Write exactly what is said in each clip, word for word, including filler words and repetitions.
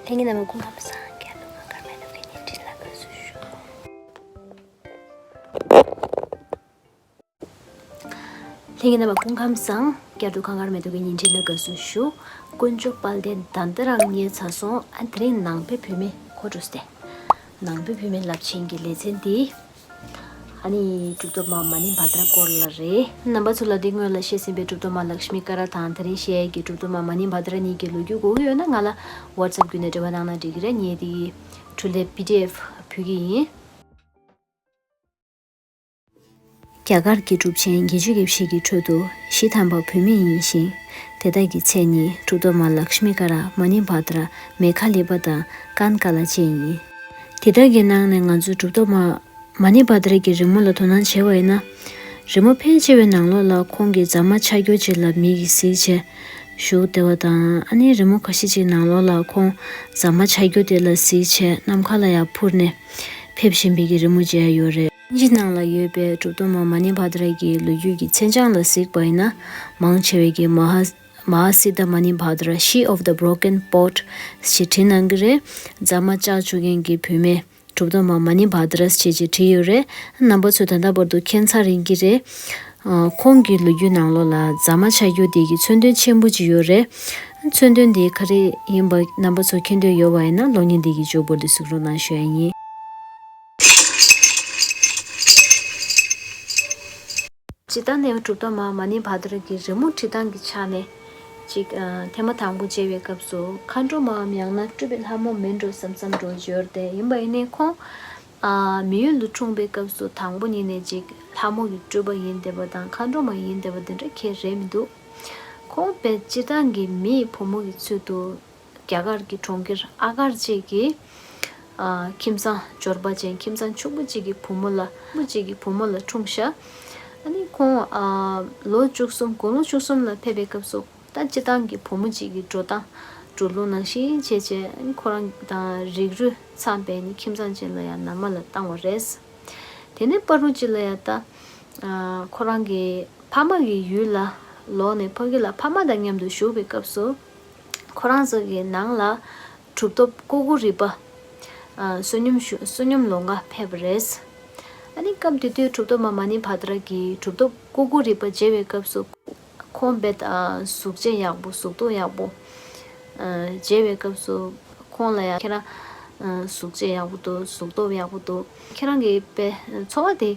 ལྷན་རྒྱས་རྣམ་པ་སྐུ་ཁམས་བཟང་། བསྐྱར་དུ་གང་དགར་མེད་དུ་གི་བརྙན་འཕྲིན་ལ་དགའ་བསུ་ཞུ། ལྷན་རྒྱས་རྣམ་པ་སྐུ་ཁམས་བཟང་། བསྐྱར་དུ་གང་དགར་མེད་དུ་གི་བརྙན་འཕྲིན་ལ་དགའ་བསུ་ཞུ། དཀོན་མཆོག་དཔལ་ལྡན། ད་ལྟ་རང་ཉལ་ཚར་སོང་། ཨ་དེ་རིང་ནང་པའི་བུད་མེད་གོ་འགྲོ་སྟེ། ནང་པའི་བུད་མེད་རླབས་ཆེན་གྱི་ལེ་ཚན་འདི། ཨ་ནི་གྲུབ་ཐོབ་མ་མ་ཎི་བྷ་དྲ་སྐོར་ལ་རེད། རྣམ་པ་ཚོ་ལ་འདི་སྔོན་ལ་བཤད་ཟིན་པའི་གྲུབ་ཐོབ་མ་ལཀྵྨི་ཀ་ར་དང་དེ་རིང་བཤད་ཡས་ཀྱི་གྲུབ་ཐོབ་མ་མ་ཎི་བྷ་དྲ་གཉིས་ཀྱི་ལོ་རྒྱུས་དགོས་ཀྱི་ཡོད་ན་ང་ལ་ཝཊ་སེབ་བརྒྱུད་ནས་འབྲེལ་བ་གནང་ན་འགྲིག་གི་རེད། ངས་འདི་གི་འཕྲུལ་ལས་པི་ཌི་ཨེཕ་ཕུལ་གྱི་ཡིན། རྒྱ་གར་གྱི་གྲུབ་ཆེན་བརྒྱད་ཅུ་གྱ་བཞི་གི་ཁྲོད་དུ་བཞི་ཐམ་པ་བུད་མེད་ཡིན་ཞིང་། དེ་དག་གི་མཚན་ནི་གྲུབ་ཐོབ་མ་ལཀྵྨི་ཀ་ར། མ་ཎི་བྷ་དྲ། མེ་ཁ་ལི་པ་དང་ཀན་ཀ་ལ་བཅས་ཡིན། དེ་དག་གི་ནང་ནས་ང་ཚོས་གྲུབ་ཐོབ་མ་མ་ཎི་བྷ་དྲ་གི་རི་མོ་ལ་དོ་སྣང་བྱས་པ་ཡིན་ན། རི་མོ་ཕལ་ཆེ་བའི་ནང་ལོགས་ལ་ཁོང་གི་རྫ་མ་ཆག་ཀྱོག་ཅིག་ལ་མི་གིས་གཟིགས་བྱས་བཞུགས་བསྡད་པ་དང་། ཨ་ནི་རི་མོ་ཁ་ཤས་ཅིག་ནང་ལོགས་ལ་ཁོང་རྫ་མ་ཆག་ཀྱོག་དེ་ལ་གཟིགས་བྱས་ནམ་མཁའ་ལ་ཡར་འཕུར་ནས་ཕེབས་བཞིན་པའི་གི་རི་མོ་མཇལ་ཡོད་རེད། དབྱིན་ཇི་ནང་ལ་ཡོད་པའི་གྲུབ་ཐོབ་མ་མ་ཎི་བྷ་དྲ་གི་ལོ་རྒྱུས་ཀྱི་མཚན་བྱང་ལ་གཟིགས་པ་ཡིན་ན། མང་ཆེ་བས་ཀྱི་མ་ཧཱ་མ་ཧཱ་སི་ཏཱ་མ་ཎི་བྷ་དྲ། She of the Broken Pot ཞེས་བྲིས་གནང་གི་རེད། རྫ་མ་བཅག་བཅུག་མཁན་གྱི་བུད་མེད་གྲུབ་ཐོབ་མ་མ་ཎི་བྷ་དྲ་ཞེས་ཀྱི་བྲིས་ཡོད་རེད། རྣམ་པ་ཚོས་ད་ལྟ་བར་དུ་མཁྱེན་ཚར་ཡིན་གྱི་རེད། ཨ། ཁོང་གི་ལོ་རྒྱུས་ནང་ལོགས་ལ་རྫ་མ་ཆག་ཀྱོག་དེ་གི་མཚོན་དོན་ཆེན་པོ་ཅིག་ཡོད་རེད། མཚོན་དོན་དེ་ག་རེ་ཡིན་པ་རྣམ་པ་ཚོ་མཁྱེན་འདོད་ཡོད་པ་ཡིན་ན་གློག་བརྙན་འདི་གི་མཇུག་བར་དུ་གཟིགས་རོགས་གནང་ཞུ་ཡ་ཡིན། སྤྱིར་བཏང་ནས་གྲུབ་ཐོབ་མ་མ་ཎི་བྷ་དྲ་གི་རི་མོ་བྲིས་སྟངས་ཀྱི་ཆ་ནས་ཅིག་ཨ། ཐེངས་མ་དང་པོ་མཇལ་བའི་སྐབས་སུ་མཁའ་འགྲོ་མའམ་ཡང་ན་སྤྲུལ་པའི་ལྷ་མོ་མིན་འགྲོ་བསམ་བསམ་འགྲོ་འབྱོར་ཏེ། ཡིན་པ་ཡིན་ནའི་ཁོང་ཨ། མི་ཡུལ་དུ་འཁྲུངས་པའི་སྐབས་སུ་དང་པོ་ཉིད་ནས་ཅིག་ལྷ་མོ་གི་སྤྲུལ་པ་ཡིན་བསྡད་པ་དང་མཁའ་འགྲོ་མ་ཡིན་བསྡད་པ་དེ་འདྲ་ཁྱད་རེད་མི་འདུག་ཁོང་དཔེ་སྤྱིར་བཏང་གི་མིའི་བུ་མོ་གི་ཚུལ་དུ། རྒྱ་གར་གྱི་གྲོང་ཁྱེར་ཨ་གར་བཅས་ཀྱི་ཨ། ཁྱིམ་ཚང་འབྱོར་པ་ཅན་ཁྱིམ་ཚང་ཕྱུག་པོ་གཅིག་གི་བུ་མོ་ལ། བུ་མོ་གཅིག་གི་བུ་མོ་ལ་འཁྲུངས་ཤག་ཨ་ནི་ཁོང་ཨ། ལོ་བཅུ་གསུམ་དགུང་ལོ་བཅུ་གསུམ་ལ་ཕེབས་པའི་སྐབས་སུ་ད་སྤྱིར་བཏང་གི་བུ་མོ་གཅིག་གི་འགྲོ་སྟངས་འགྲོ་ལུགས་ནང་བཞིན་བྱས་བྱས། ཨ་ནི་ཁོ་རང་དང་རིགས་རུས་འཚམས་པའི་ནི་ཁྱིམ་ཚང་ཅན་ལ་ཡང་མནའ་མ་ལ་བཏང་བ་རེད། དེ་ནས་བར་དུ་ཅིག་ལ་ཡང་ད་ཨ། ཁོ་རང་གི་ཕ་མ་གི་ཡུལ་ལ་ལོག་ནས་ཕ་གི་ལ་ཕ་མ་དང་མཉམ་དུ་བཞུགས་པའི་སྐབས་སུ། ཁོ་རང་ཚོ་གི་ནང་ལ་གྲུབ་ཐོབ་ཀུ་ཀུ་རི་པ། ཨ། བསོད་སྙོམས་ཞུ། བསོད་སྙོམས་ལོང་ག་ཕེབས་པ་རེད། ཨ་ནི་སྐབས་དེ་དུས་གྲུབ་ཐོབ་མ་མ་ཎི་བྷ་དྲ་གིས་གྲུབ་ཐོབ་ཀུ་ཀུ་རི་པ་མཇལ་བའི་སྐབས་སུ། ཁོང་དཔེ་ཨ། གཟུགས་བྱད་ཡག་པོ། གཟུགས་སྟོབས་ཡག་པོ། ཨ། མཇལ་བའི་སྐབས་སུ་ཁོང་ལ་ཡང་ཁྱེད་རང་ཨ། གཟུགས་བྱད་ཡག་པོ་འདུག་གཟུགས་སྟོབས་ཡག་པོ་འདུག་ཁྱེད་རང་གི་དཔེ་འཚོ་བ་དེ་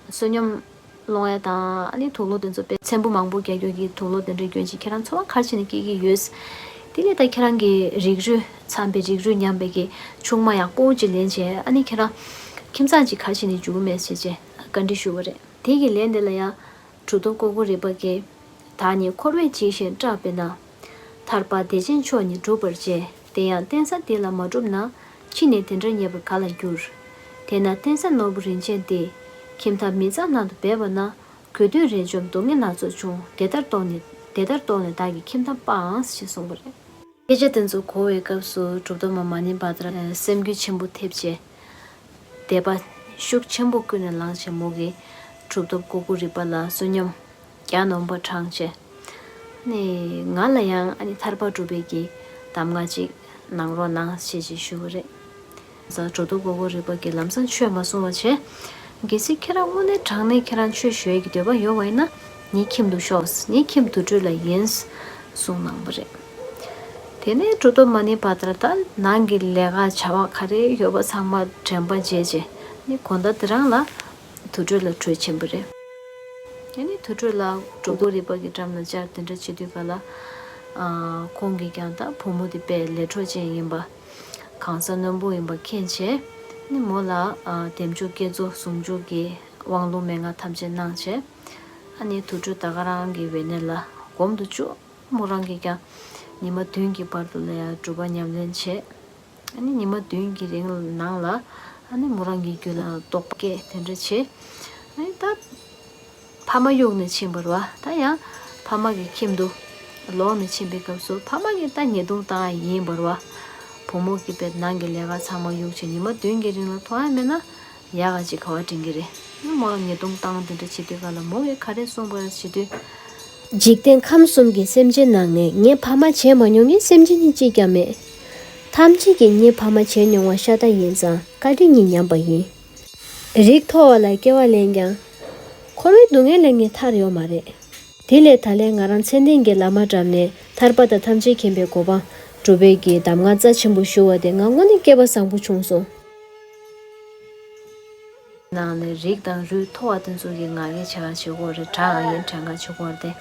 བསོད་སྙོམས་སློང་ཡ་དང་། ཨ་ནི་དུག་ལོག་དེ་ཚོ་དཔེ་ཚེམ་བུ་མང་པོ་རྒྱག་རྒྱུ་གི་དུག་ལོག་དེ་འདྲ་གྱོན་བྱས། ཁྱེད་རང་འཚོ་བ་ག་རེ་བྱས་ནས་སྐྱེལ་གྱི་ཡོད། དེ་ལས་ད་ཁྱེད་རང་གི་རིགས་རུས་འཚམས་པའི་རིགས་རུས་མཉམ་པའི་གི་ཆུང་མ་ཡག་པོ་ཅིག་ལེན་བྱས། ཨ་ནི་ཁྱེད་རང་ཁྱིམ་ཚང་ཅིག་ག་རེ་བྱས་ནས་འཇུག་གི་མེད་ཟེར་བྱས་བཀའ་འདྲི་ཞུས་པ་རེད། དེ་གི་ལན་དེ་ལ་ཡང་གྲུབ་ཐོབ་ཀུ་ཀུ་རི་པ་གིས། བདག་ཉིད་འཁོར་བས་འཇིགས་ཤིང་སྐྲག་པས་ན། ཐར་པ་བདེ་ཆེན་མཆོག་ཉིད་བསྒྲུབ་པར་བྱེད། དེ་ཡང་བསྟན་ས་འདི་ལ་མ་བསྒྲུབས་ན། ཕྱིས་ནས་དེ་འདྲར་ཉེས་པར་ག་ལ་འགྱུར། དེས་ན་བསྟན་ས་ནོར་བུ་རིན་ཆེན་འདི། ཁྱིམ་ཐབ་མི་གཙང་ནང་དུ་སྦས་པ་ན། དགོས་འདོད་རེ་འཇོམས་སྡུག་བསྔལ་སྣ་ཚོགས་འབྱུང་། དེ་ལྟར་རྟོགས་ནས། དེ་ལྟར་རྟོགས་ནས་བདག་གིས་ཁྱིམ་ཐབ་སྤངས། ཞེས་གསུངས་པ་རེད། སྐད་ཆ་དེ་ཚོ་གོ་བའི་སྐབས་སུ་གྲུབ་ཐོབ་མ་མ་ཎི་བྷ་དྲ་སེམས་འགུལ་ཆེན་པོ་ཐེབས་བྱས། དད་པ་ཤུགས་ཆེན་པོ་ཀུན་ནས་ལངས་བྱས། མོ་གིས་གྲུབ་ཐོབ་ཀུ་ཀུ་རི་པ་ལ་བསོད་སྙོམས་གྱ་ནོམ་པ་དྲངས་བྱས། ནས་ང་ལ་ཡང་ཨ་ནི་ཐར་པ་སྒྲུབ་པའི་གི་གདམས་ངག་ཅིག་གནང་རོགས་གནང་ཞེས་ཅིག་ཞུས་པ་རེད། ས་གྲུབ་ཐོབ་ཀུ་ཀུ་རི་པ་གིས་ལམ་སང་ཆོས་མ་གསུང་བ་བྱས། གལ་སྲིད་ཁྱེད་རང་དངོས་གནས་དྲང་གནས་ཁྱེད་རང་ཆོས་ཞུ་ཡས་ཀྱི་འདོད་པ་ཡོད་པ་ཡིན་ན། ངའི་ཁྱིམ་དུ་ཤོག་ངའི་ཁྱིམ་དུར་ཁྲོད་ལ་ཡིན། གསུངས་གནང་བ་རེད། དེ་ནས་གྲུབ་ཐོབ་མ་ཎི་བྷ་དྲ་ད་ནང་གི་ལས་ཀ་བྱ་བ་ག་རེ་ཡོད་པ་ཚང་མ་དྲན་པ་བརྗེད་བྱས། ནི་དགོང་དག་དེ་རང་ལ་དུར་ཁྲོད་ལ་བྲོས་ཕྱིན་པ་རེད། ཨ་ནི་དུར་ཁྲོད་ལ་གྲུབ་ཐོབ་རི་པ་གི་འགྲམ་ལ་བཅར་དེ་འདྲ་བྱེད་དུས་ག་ལ། ཨ། ཁོང་གིས་ཀྱང་ད་བུ་མོ་དེ་དཔེ་ལས་འཕྲོ་ཅན་ཡིན་པ། གང་ཟག་རྣོན་པོ་ཡིན་པ་མཁྱེན་བྱས། ནི་མོ་ལ། ཨ། བདེ་མཆོག་བསྐྱེད་རྫོགས་ཟུང་འཇུག་གི་དབང་ལུང་མན་ངག་ཐམས་ཅད་གནང་བྱས། ཨ་ནི་དུར་ཁྲོད་ད་ག་རང་གི་འོད་གནས་ལ་སྒོམ་དུ་བཅུག་མོ་རང་གིས་ཀྱང་ཉི་མ་བདུན་གྱི་བར་དུ་ལ་ཡང་སྒྲུབ་པ་ཉམས་ལེན་བྱས། ཨ་ནི་ཉི་མ་བདུན་གྱི་རིང་ནང་ལ་ཨ་ནི་མོ་རང་གི་རྒྱུད་ལ་རྟོགས་པ་སྐྱེས་དེ་འདྲ་བྱས། ཨ་ནི་ད་ཕ་མ་གཡུགས་ནས་ཕྱིན་པ་རེད་བ། ད་ཡང་ཕ་མ་གི་ཁྱིམ་དུ་ལོག་ནས་ཕྱིན་པའི་སྐབས་སུ་ཕ་མ་གིས་ད་ཉེས་རྡུང་བཏང་ཡ་ཡིན་པ་རེད་བ། བུ་མོ་གིས་དཔེ་ནང་གི་ལས་ཀ་ཚང་མ་གཡུགས་བྱས་ཉི་མ་བདུན་གྱི་རིང་ལ་མཐོང་ཡ་མེད་ན། ཡག་ག་ཅིག་ག་བ་དྲན་གྱི་རེད། མོ་ལ་ཉེས་རྡུང་བཏང་དེ་འདྲ་བྱེད་དུས་ག་ལ་མོ་གིས་ག་རེ་གསུངས་པ་རེད་བྱེད་དུས། འཇིག་རྟེན་ཁམས་གསུམ་གྱི་སེམས་ཅན་ནང་ནས་ངའི་ཕ་མ་བྱས་མ་མྱོང་མཁན་སེམས་ཅན་ནི་གཅིག་ཀྱང་མེད། ད་ ཐམས་ཅད་ཀྱིས་ངའི་ཕ་མ་བྱས་མྱོང་བ་ཤ་སྟག་ཡིན་ཙང་བཀའ་དྲིན་གཉིས་ཉམས་པ་ཡིན། རིགས་མཐོ་བ་ལ་སྐྱེ་བ་ལེན་ཀྱང་། འཁོར་བའི་སྡུག་བསྔལ་ལས་ངས་ཐར་ཡོད་མ་རེད། དེ་ལས་ད་ལན་ང་རང་མཚན་ལྡན་གྱི་བླ་མ་འགྲམ་ནས་ཐར་པ་དང་ཐམས་ཅད་མཁྱེན་པའི་གོ་འཕང་སྒྲུབ་པའི་གི་གདམས་ངག་རྩ་ཆེན་པོ་ཞུ་བ་དེ་ང་དངོས་གནས་སྐལ་པ་བཟང་པོ་བྱུང་སོང་། ནང་ནས་རིགས་དང་རུས་མཐོ་བ་དེ་ཚོ་གི་ང་རྒྱལ་བྱེད་ག་བྱེད་དགོས་རེད། དྲག་ག་ཡིན་དྲན་ག་བྱེད་དགོས་རེད་དེ།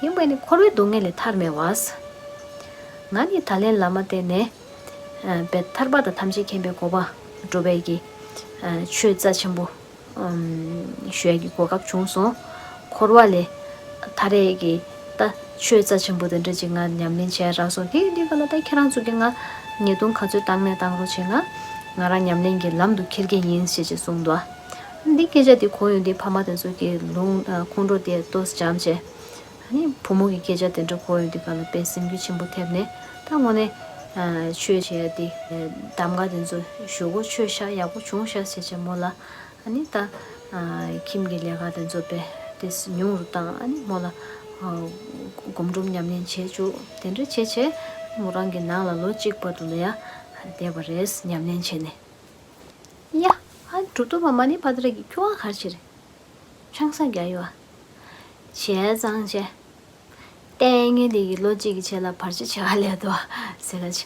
ཡིན་པ་ནི་འཁོར་བའི་སྡུག་བསྔལ་ལས་ཐར་མེད་བ། ང་ནི་ད་ལན་བླ་མ་བསྟེན་ནས། ཨ་པའི་ཐར་པ་དང་ཐམས་ཅད་མཁྱེན་པའི་གོ་འཕང་སྒྲུབ་པའི་གི་ཨ་ཆོས་རྩ་ཆེན་པོ་ཨམ་ཞུ་ཡ་གི་གོ་སྐབས་བྱུང་སོང་། འཁོར་བ་ལས་ཐར་ཡས་ཀྱི་ད་ཆོས་རྩ་ཆེན་པོ་དེ་འདྲ་ཅིག་ང་ཉམས་ལེན་བྱས་རག་སོང་། དེ་ཡིན་དུས་ག་ལ་ད་ཁྱེད་རང་ཚོ་གི་ང་ཉེས་རྡུང་ག་ཚོད་བཏང་ནས་བཏང་རོགས་བྱེད། ང་ང་རང་ཉམས་ལེན་གྱི་ལམ་དུ་འཁྱེར་གྱི་ཡིན་ཞེས་ཅིག་གསུངས་འདུག་འདི་སྐད་ཆ་དེ་གོ་ཡོང་དུས་ཕ་མ་དེ་ཚོ་གི་ལུང་ཁོང་ཁྲོ་དེ་ཏོག་ཙམ་བྱས། ཨ་ནི་བུ་མོ་གི་སྐད་ཆ་དེ་འདྲ་གོ་ཡོང་དུས་ག་ལ་དཔེ་སེམས་འགུལ་ཆེན་པོ་ཐེབས་ནས། ད་དངོས་གནས་ཨ་ཆོས་བྱེད་ཡ་དེ་གདམས་ངག་དེ་ཚོ་ཞུ་གོ་ཆོད་ཤག་ཡག་པོ་བྱུང་ཤག་ཟེར་བྱས་མོ་ལ། ཨ་ནི་ད་ཨ་ཁྱིམ་གྱི་ལས་ཀ་དེ་ཚོ་དཔེ་དེ་ཉུང་རུ་བཏང་། ཨ་ནི་མོ་ལ་ཨ་སྒོམ་སྒྲུབ་ཉམས་ལེན་བྱེད་བཅུག་དེ་འདྲ་བྱས་བྱས་མོ་རང་གི་ནང་ལ་ལོ་གཅིག་བར་དུ་ལ་ཡ་བསྡད་པ་རེད། ཉམས་ལེན་བྱས་ནས། ཡ། ཨ་གྲུབ་ཐོབ་པ་མ་ཎི་བྷ་དྲ་གི་ཁྱོ་ག་ག་རེ་བྱེད་རེད། ཆང་ས་རྒྱག་ཡོད་ཨ། བྱས་ཙང་བྱས། ལྟས་ངན་དེ་གི་ལོ་གཅིག་གི་རྗེས་ལ་བར་ཆད་བྱེད་ག་སླེབས་འདུག་ཟེར་ག་ཅི།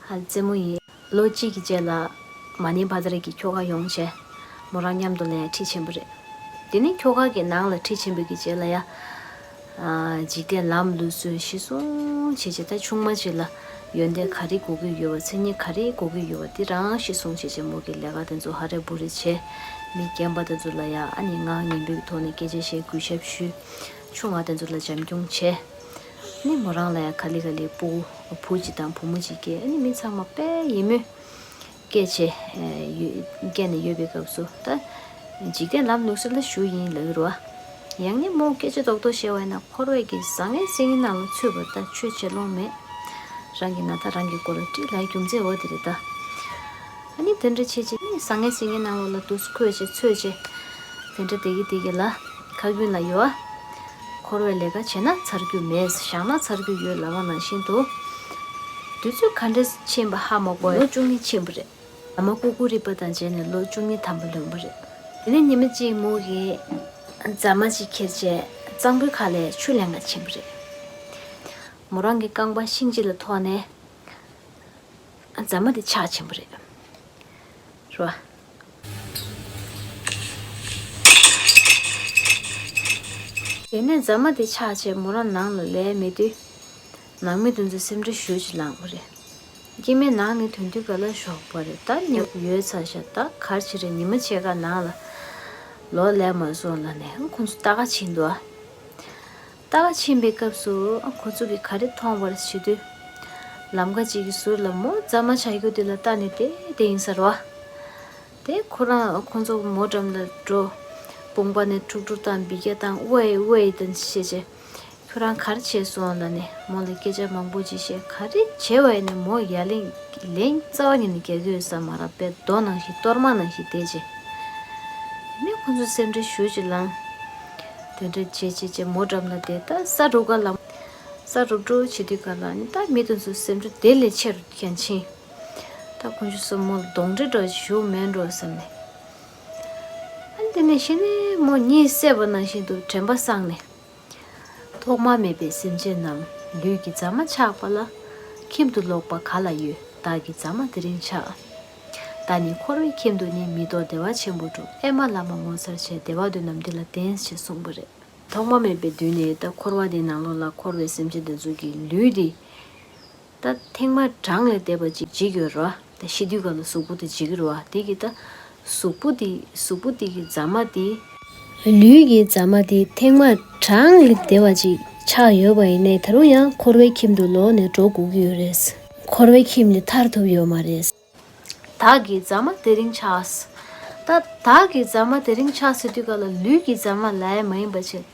ཨ་རྩེད་མོ་ཡིན། ལོ་གཅིག་གི་རྗེས་ལ་མ་ཎི་བྷ་དྲ་གི་ཁྱོ་ག་ཡོང་བྱས། མོ་རང་མཉམ་དུ་ལ་ཡ་ཁྲིད་ཕྱིན་པ་རེད། དེ་ནས་ཁྱོ་ག་གི་ནང་ལ་ཁྲིད་ཕྱིན་པའི་གི་རྗེས་ལ་ཡ། ཨ་འཇིག་རྟེན་ལམ་ལུགས་སྲོལ་གཞིར་བཟུང་བྱས་བྱས། ད་ཆུང་མ་ཅིག་ལ་ཡོན་ཏན་ག་རེ་དགོས་ཀྱི་ཡོད་པ། མཚན་ཉིད་ག་རེ་དགོས་ཀྱི་ཡོད་པ་དེ་རང་གཞིར་བཟུང་བྱས་བྱས་མོ་གི་ལས་ཀ་དེ་ཚོ་ཧ་རེ་བུ་རེ་བྱས། མི་རྒན་པ་དེ་ཚོ་ལ་ཡ་ཨ་ནི་ངག་སྙན་པོའི་ཐོག་ནས་སྐད་ཆ་བཤད། གུས་ཞབས་ཞུས། ཆུང་བ་དེ་ཚོ་ལ་བྱམས་སྐྱོང་བྱས། ཨ་ནི་མོ་རང་ལ་ཡ་ག་ལེ་ག་ལེ་སྤུ་གུ་བུ་གཅིག་དང་བུ་མོ་གཅིག་སྐྱེས། ཨ་ནི་མི་ཚང་མ་དཔེ་ཡིད་སྨོན་སྐྱེས་བྱས། ཨ་ཡོད་སྐྱེས་ནས་ཡོད་པའི་སྐབས་སུ་ད་འཇིག་རྟེན་ལམ་ལུགས་སྲོལ་ལ་ཞུགས་ཡིན་ལབ་ཀྱི་རེད་བ། ཡང་ནི་མོ་སྐད་ཆ་རྡོག་རྡོག་བཤད་པ་ཡིན་ན་འཁོར་བའི་གི་བཟང་ངན་སེམས་ཀྱི་ནང་ལ་ཚུད་པ་ད་ཆོས་བྱེད་ལོང་མེད། རང་གི་ན་ཚ་རང་གི་མགོ་ལ་དཀྲིས་ལབ་རྒྱུ་མཚན་འོ་དེ་རེད་ད། ཨ་ནི་དེ་འདྲ་བྱས་བྱས་ནི་བཟང་ངན་སེམས་ཀྱི་ནང་ལོགས་ལ་དུས་སུ་འཁོད་བྱས་ཚོད་བྱས། དེ་འདྲ་བསྡད་ཀྱི་བསྡད་ཀྱི་ལ། ཁ་རྒྱུན་ལ་ཡོད་ཨ། འཁོར་བའི་ལས་ཀ་བྱས་ན་ཚར་རྒྱུ་མེད། བཞག་ན་ཚར་རྒྱུ་ཡོད་ལབ་པ་ནང་བཞིན་དུ། དུས་ཚོད་ག་འདྲས་ཕྱིན་པ་ཧ་མ་གོ་བའི་ལོ་བཅུ་གཉིས་ཕྱིན་པ་རེད། ཨ་མ་ཀུ་ཀུ་རི་པ་དང་མཇལ་ནས་ལོ་བཅུ་གཉིས་ཐམ་པ་ལོན་པ་རེད། དེ་ནས་ཉི་མ་གཅིག་མོ་གིས་རྫ་མ་གཅིག་ཁྱེར་བྱས་གཙང་པོའི་ཁ་ལ་ཆུ་ལེན་ག་ཕྱིན་པ་རེད། མོ་རང་གི་རྐང་པ་ཤིང་གཅིག་ལ་ཐོགས་ནས། རྫ་མ་དེ་ཆག་ཕྱིན་པ་རེད། རེད་བ། དེ་ནས་རྫ་མ་དེ་ཆག་བྱས་མོ་རང་ནང་ལ་ལས་མེད་དུས། ནང་མི་དེ་ཚོས་སེམས་ཁྲལ་ཞེ་པོ་ཅིག་ལངས་པ་རེད། སྐྱེ་དམན་ནང་ནས་ཐོན་དུས་ག་ལ་ཞོགས་པ་རེད། ད་ཉལ་ཡོད་ཚར་ཤག་ད་ག་རེ་བྱེད་རེད། ཉི་མ་ཕྱེད་ཀ་ནང་ལ་ལོག་སླེབས་མ་སོང་ལབ་ནས་ཁོང་ཚོ་ལྟ་ག་ཕྱིན་འདུག་ཨ། ལྟ་ག་ཕྱིན་པའི་སྐབས་སུ་ཁོ་ཚོ་གིས་ག་རེ་མཐོང་བ་རེད་བྱེད་དུས། ལམ་ཁ་ཅིག་གི་ཟུར་ལ་མོ་རྫ་མ་ཆག་རྒྱུ་དེ་ལ་ལྟ་ནས་བསྡད་བསྡད་ཡིན་ས་རེད་བ། དེ་ཁོ་རང་ཁོ་ཚོ་མོ་འགྲམ་ལ་འགྲོ། དཔུང་པ་ནས་འཁྲུག་འཁྲུག་དང་འབུད་རྒྱག་དང་ཝེ་ཝེ་དང་བྱས་བྱས། ཁྱོད་རང་ག་རེ་བྱས་སོང་ལབ་ནས་མོ་ལ་སྐད་ཆ་མང་པོ་ཅིག་བཤད། ག་རེ་བྱས་པ་ཡིན་ནའི་མོ་ཡ་ལན་ལན་རྩ་བ་ཉིད་ནས་རྒྱག་གི་ཡོད་ས་མ་རེད། དཔེ་རྡོ་ནང་བཞིན་གཏོར་མ་ནང་བཞིན་བསྡད་བྱས། དེ་ནས་ཁོ་ཚོ་སེམས་ཁྲལ་ཞེ་པོ་ཅིག་ལངས། དེ་འདྲ་བྱས་བྱས་བྱས་མོ་འགྲམ་ལ་བསྡད། ད་ས་རུབ་ག་ལ། ས་རུབ་འགྲོ་བྱེད་དུས་ག་ལ་ནི་ད་མི་དེ་ཚོ་སེམས་ཁྲལ་དེ་ལས་ཆེ་རུ་ཀྱང་ཕྱིན། ད་ཁོང་ཚོ་སོ་མོ་ལ་གདོན་འདྲེ་འདྲ་ཞིག་ཞུགས་མེད་འགྲོ་བསམ་ནས། ཨ་ནི་དེ་ནས་གཞི་ནས་མོ་གཉིད་སད་པ་ནང་བཞིན་དུ་དྲན་པ་སངས་ནས། ཐོག་མ་མེད་པའི་སེམས་ཅན་རྣམས། ལུས་ཀྱི་རྫ་མ་ཆག་པ་ལ། ཁྱིམ་དུ་ལོག་པ་ག་ལ་ཡོད། བདག་གི་རྫ་མ་དེ་རིང་ཆག་ད་ནི་འཁོར་བའི་ཁྱིམ་དུ་ནི། མི་ལྡོག་བདེ་བ་ཆེན་པོ་སྒྲུབ། ཨེ་མ་བླ་མ་ངོ་མཚར་ཆེ། བདེ་བ་འདོད་རྣམས་འདི་ལ་བརྟེན། ཞེས་གསུངས་པ་རེད། ཐོག་མ་མེད་པའི་དུས་ནས་ད་འཁོར་བ་འདིའི་ནང་ལོགས་ལ་འཁོར་བའི་སེམས་ཅན་དེ་ཚོ་གི་ལུས་འདི། ད་ཐེངས་མ་གྲངས་ལས་འདས་པ་ཅིག་འཇིག་ཡོད་རེད་བ། ད་ཤི་དུས་ག་ལ་གཟུགས་པོ་དེ་འཇིག་གི་རེད་བ། དེ་གི་ད་གཟུགས་པོ་དེ་གཟུགས་པོ་དེ་གི་རྫ་མ་དེ། ལུས་ཀྱི་རྫ་མ་དེ་ཐེངས་མ་གྲངས་ལས་འདས་པ་ཅིག་ཆགས་ཡོད་པ་ཡིན་ནའི་ད་རུང་ཡང་འཁོར་བའི་ཁྱིམ་དུ་ལོག་ནས་འགྲོ་དགོས་ཀྱི་ཡོད་རེད། འཁོར་བའི་ཁྱིམ་ལས་ཐར་ཐུབ་ཡོད་མ་རེད། བདག་གི་རྫ་མ་དེ་རིང་ཆགས། ད་བདག་གི་རྫ་མ་དེ་རིང་ཆགས་ཟེར་དུས་ག་ལ་ལུས་ཀྱི་རྫ་མ་ལབ་ཡ་མ་ཡིན་པ་བྱས།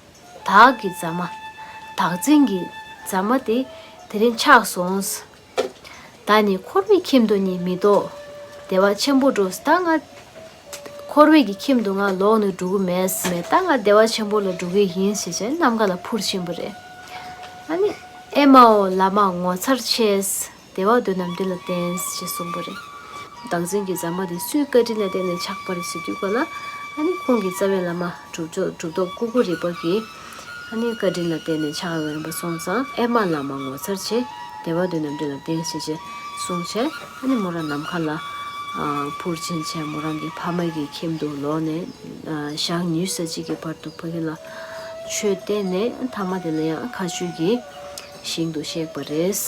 བདག་གི་རྫ་མ། བདག་འཛིན་གྱི་རྫ་མ་དེ་དེ་རིང་ཆགས་སོང་། ད་ནི་འཁོར་བའི་ཁྱིམ་དུ་ནི་མི་ལྡོག་བདེ་བ་ཆེན་པོ་འགྲུབ། ད་ང་འཁོར་བའི་གི་ཁྱིམ་དུ་ང་ལོག་ནས་འགྲོ་གི་མེད་མེད། ད་ང་བདེ་བ་ཆེན་པོ་ལ་འགྲོ་གི་ཡིན་ཞེས་བྱས་ནམ་མཁའ་ལ་འཕུར་ཕྱིན་པ་རེད། ཨ་ནི་ཨེ་མའོ་བླ་མ་ངོ་མཚར་ཆེ། བདེ་བ་འདོད་རྣམས་འདི་ལ་བརྟེན་ཞེས་གསུངས་པ་རེད། བདག་འཛིན་གྱི་ཟ་མ་དེ་སུའི་བཀའ་དྲིན་ལ་བརྟེན་ནས་ཆགས་པ་རེད་ཟེར་དུས་ག་ལ། ཨ་ནི་ཁོང་གི་རྩ་བའི་བླ་མ་གྲུབ་ཐོབ་གྲུབ་ཐོབ་ཀུ་ཀུ་རི་པ་གིས། ཨ་ནི་བཀའ་དྲིན་ལ་བརྟེན་ནས་ཆགས་ཡོང་བ་སོང་ཙང་ཨེ་མ་བླ་མ་ངོ་མཚར་ཆེ། བདེ་བ་འདོད་རྣམས་འདི་ལ་བརྟེན་ཞེས་བྱས་གསུངས་བྱས། ཨ་ནི་མོ་རང་ནམ་མཁའ་ལ་འཕུར་ཕྱིན་བྱས། མོ་རང་གི་ཕ་མ་གི་ཁྱིམ་དུ་ལོག་ནས་ཞག་ཉི་ཤུ་རྩ་གཅིག་གི་བར་དུ་ཕ་གི་ལ་ཆོས་བསྟན་ནས། མཐའ་མ་དེ་ལ་ཡང་མཁའ་སྤྱོད་ཀྱི་ཞིང་དུ་གཤེགས་པ་རེད།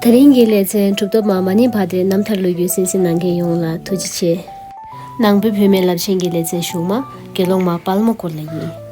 དེ་རིང་གི་ལེ་ཚན་གྲུབ་ཐོབ་མ་མ་ཎི་བྷ་དྲའི་རྣམ་ཐར་ལོ་རྒྱུས་གསན་གཟིགས་གནང་མཁན་ཡོངས་ལ་ཐུགས་རྗེ་ཆེ། ནང་པའི་བུད་མེད་རླབས་ཆེན་གྱི་ལེ་ཚན་གཞུག་མ་དགེ་སློང་མ་དཔལ་མོ་སྐོར་ལ་ཡིན།